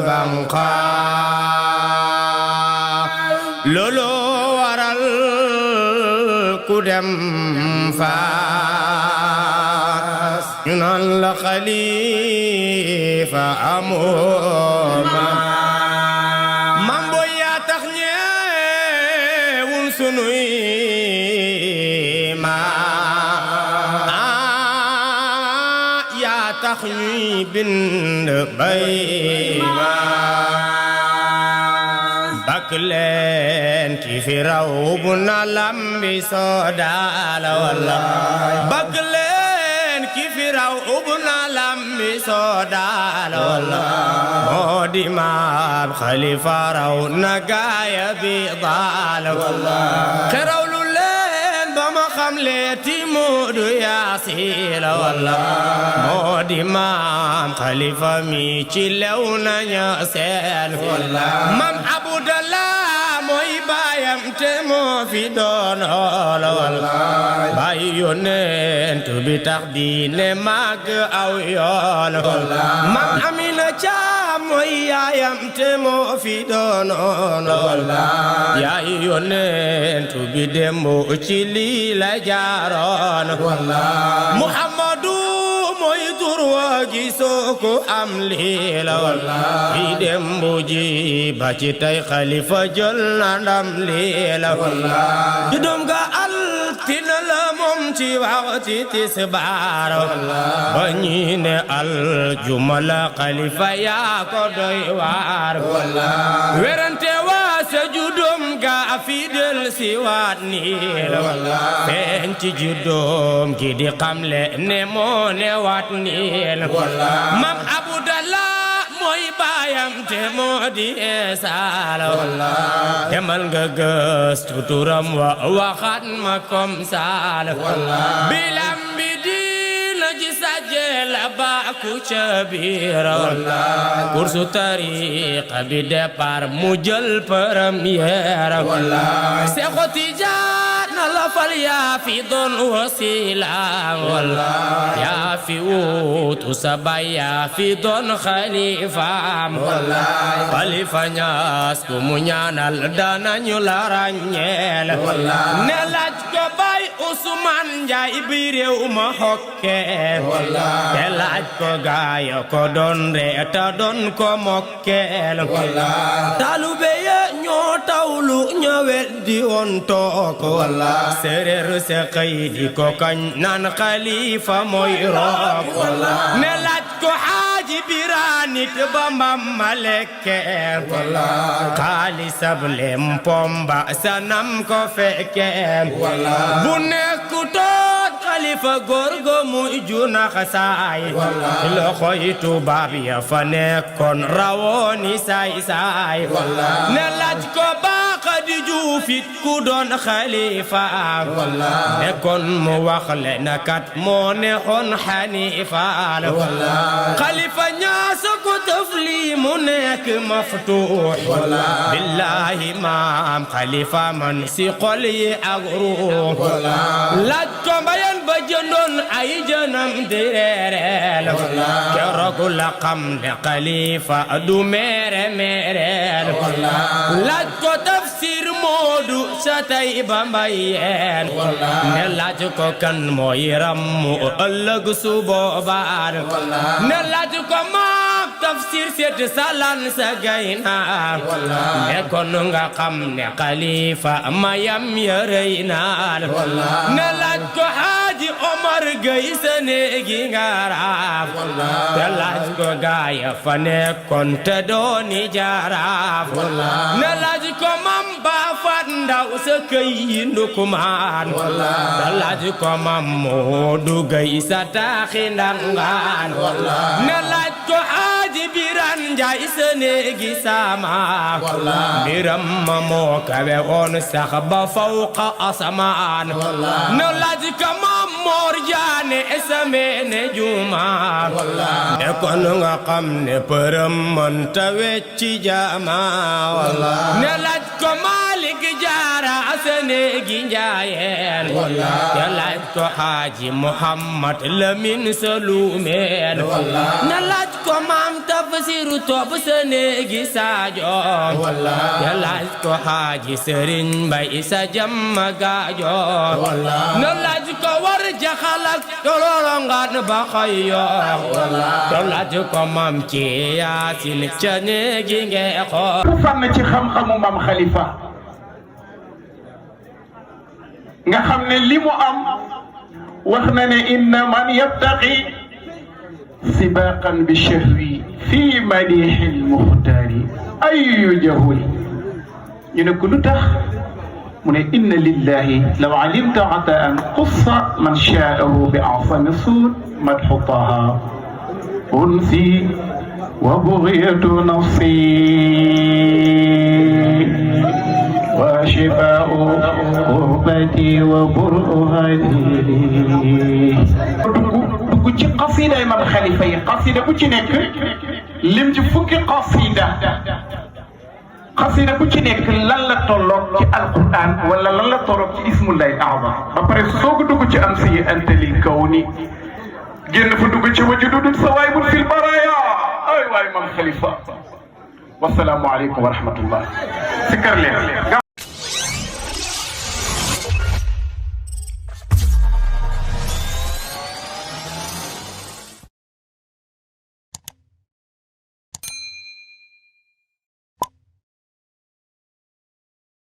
banqa lolo waral ku dem faas ñu naan la xalifa amoo mambo yaa tax ñeewul sunuy tax ñuy bind bay bak leen ki fi raw bu na lambi soodaala walla bak leen ki fi raw bu na lambi soodaala walla moo di maam xalifa raw na gaaya bi daala walla leeti Moodu Yaasila walla moo di maam xalifa mi ci lew nañu seen walla maam Abdallah mooy baayam te moo fi doon walla baay yonent bi tax diine màgg aw yoon walla maam Amina Caam mooy yaayam te moo fi doon walla yaay yonent bi dembo ci lii la jaaroon Muhammadu mooy tur wa gisoo ko am lii la walla fi dembu ji ba ci tey xalifa jël na ndam lii la walla judum ga altina la moom ci waxti tisbaar ba ñi ne aljuma la xalifa yaa ko doy waar werante waa sa judum ga fi del si waat nii la feeñ ci juddoom gi di xamle ne moo ne waat nii la mam Abdallah mooy baayam te moo di esaal demal nga gëstu turam wa waxaat ma kom saal bilam bi diina ji sajjela baaku ca biir kursu tariqa bi départ mu jël première Seexu Tijaan na la fal yaa fi doon wasila yaa fi wuutu sa baay yaa fi doon xalifaam xalifa Ñas ku mu ñaanal danañu la ràññeel ne laaj ko baay Usmaan Njaay bi réew ma xokke te laaj ko gaaya ko doon reeta doon ko mokkeel talube ya ñoo tawlu ñëwet di woon took séeréer se xëy di ko kañ naan xalifa mooy rook ne laaj ko Xaaji Biraanit ba mbam ma lekke xaalisab lem pomba sanam ko fekke bu nekku toot xalifa góorgo muy junax saay loxoy tubaab ya fa nekkoon rawooni saay saay ne laaj ko baaxa di juufit ku doon xalifa nekkoon mu wax le nakat moo neexoon Xanifa xalifa Ñas ko tëfli mu nekk maftuux billahi maam xalifa man si xol yi ak ruux laaj ko mbayan ba jëndoon ay jënam di reereel keroog la xam ne xalifa du mere mereel laaj ko tafsir Moodu sa tay ba mbayeen ne laaj ko kan mooy rammu ëllëg su boobaa ne laaj ko maam tafsir seet salan sa gaynaar ne kon nga xam ne xalifa mayam yërëy naar ne laaj ko Haaji Omar Gay sa néegi ngaraaf te laaj ko gaaya fa nekkoon te dooni jaraaf ne laaj ko mam ba fat ndaw sa këy yi ndukumaan te laaj ko mam Moodu Gay sa taaxi ndangaan ne laaj ko Haaji Biran Njaay sa néegi sama mbiram ma moo kawe woon sax ba fawqa asamaan ne laaj ko mam Moor Jaane sa meene juma ne kon nga xam ne përëm mënta wecci jaama ne laaj ko Maalik Jaara sa néegi njaayeen te laaj ko Haaji Muhammad Lamin sa luumeen ne laaj ko maam tafsir topp sa néegi saajo ya laaj ko Xaaji Sëriñ Mbay sa jàmma gaajo na laaj ko war jaxalak tololongaan ba xayo to laaj ko mam ci Yaasin ca néegi ngeexo ku fànn ci xam-xamu Maam Khalifa nga xam ne li mu am wax na ne inna man yabtaqi sibaqan bi shahwi fi madixi lmuxtaari ayu jahuli ñu ne ko lu tax mu ne inna lillahi law alimta ataan qussa man shaahu bi asami suud madxu taha unsi wa bugyatu nafsi wa shifaau qurbati wa burhani dugg ci qasida Maam Khalifa yi qasida bu ci nekk lim ci fukki qasida bu ci nekk lan la tolloog ci alquran wala lan la tolloog ci ismullahi al-azam ba pare soog a dugg ci am si anta lil kawni génn fa dugg ci wajududul sawaybun fil baraya ay waay Maam Khalifa wasalaamu aleykum wa rahmatullah sikar leen